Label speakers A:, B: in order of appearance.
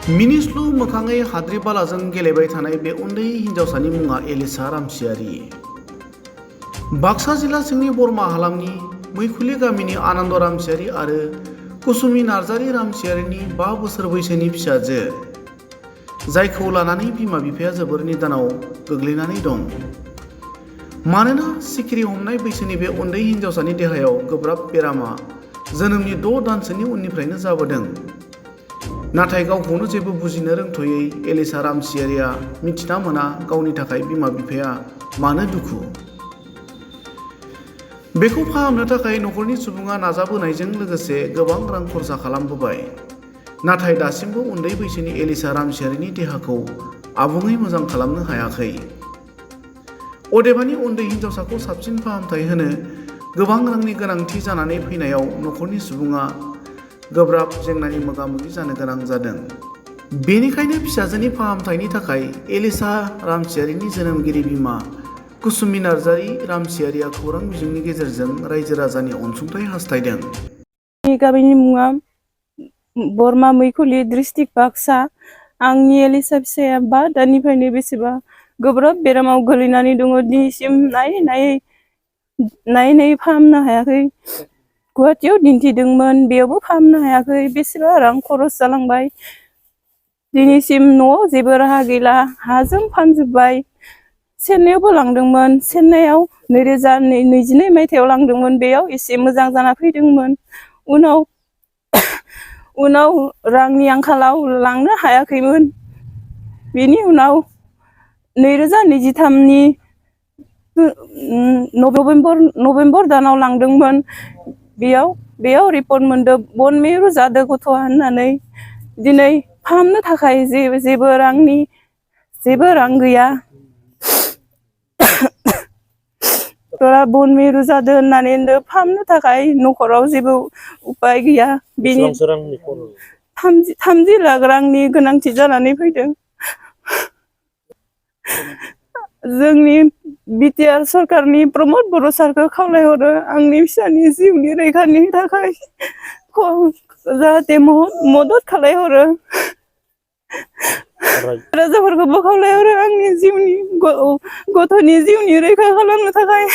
A: मिनिस्लु मोखाङै हाद्रि बालाजों गेलेबाय थानाय बे उन्दै हिन्जावसानि मुङा एलिसा रामसियारि। बाक्सा जिल्ला सिंनि बरमा हालामनि मैखुलि गामिनि आनन्द रामसियारि आरो कुसुमि नार्जारि रामसियारिनि 5 बोसोर बैसोनि फिसाजो, जायखौ लानानै बिमा बिफाया जोबोर निदानाव गोग्लैनानै दं। मानोना सिखिरि हमनाय बैसोनि बे उन्दै हिन्जावसानि देहायाव गोब्राब बेरामा जोनोमनि 6 दानसोनि उननिफ्रायनो जाबोदों। नाथाय गावखौनो जेबो बुजिनो रोंथ'यै एलिसा रामसियारिया मिथिना मोना गावनि थाखाय बिमा बिफाया मानो दुखु। बेखौ फाहामनो थाखाय नखरनि सुबुङा नाजाबोनायजों लोगोसे गोबां रां खरसा खालामबोबाय। नाथाय दासिमबो उन्दै बैसोनि एलिसा रामसियारिनि देहाखौ आबुङै मोजां खालामनो हायाखै। अदेबानि उन्दै हिन्जावसाखौ साबसिन फाहामथाय होनो गोबां रांनि गोनांथि जानानै फैनायाव नखरनि सुबुङा गोब्राब जेंनानि मोगा-मोगि जानो गोनां जादों। बेनिखायनो फिसाजोनि फाहामथायनि थाखाय एलिसा रामसियारिनि जोनोमगिरि बिमा कुसुमि नार्जारि रामसियारिया खौरां बिजोंनि गेजेरजों रायजो राजानि अनसुंथाइ हास्थायदों।
B: गामिनि मुङा बरमा मैखुलि डिस्ट्रिक्ट बाक्सा। आंनि एलिसा फिसाया 5 दाननिफ्रायनो बेसेबा गोब्राब बेरामाव गोलैनानै दङ। दिनैसिम नायै फाहामनो हायाखै। गुवाहाटीयाव दिन्थिदोंमोन, बेयावबो फाहामनो हायाखै। बेसेबा रां खरस जालांबाय। दिनैसिम न'आव जेबो राहा गैला। हाजों फानजोब्बाय। चेन्नाइयावबो लांदोंमोन। चेन्नाइयाव 2022 मायथाइयाव लांदोंमोन। बेयाव एसे मोजां जाना फैदोंमोन। उनाव रांनि आंखालाव लांनो हायाखैमोन। बेनि उनाव 2023 नि नभेम्बर दानाव लांदोंमोन। बेयाव रिपर्ट मोनदों बन मेरु जादों गथ'आ होननानै। दिनै फाहामनो थाखाय जेबो रां गैया। बन मेरु जादों होननानै फाहामनो थाखाय नखराव जेबो उपाय गैया। बेनि 30 लाख रांनि गोनांथि जानानै फैदों। जोंनि बिटिआर सरकारनि प्रमद बर' सारखौ खावलायहरो आंनि फिसानि जिउनि रैखानि थाखाय जाहाथे मदद खालायहरो। राजाफोरखौबो खावलायहरो आंनि जिउनि गथ'नि जिउनि रैखा खालामनो थाखाय।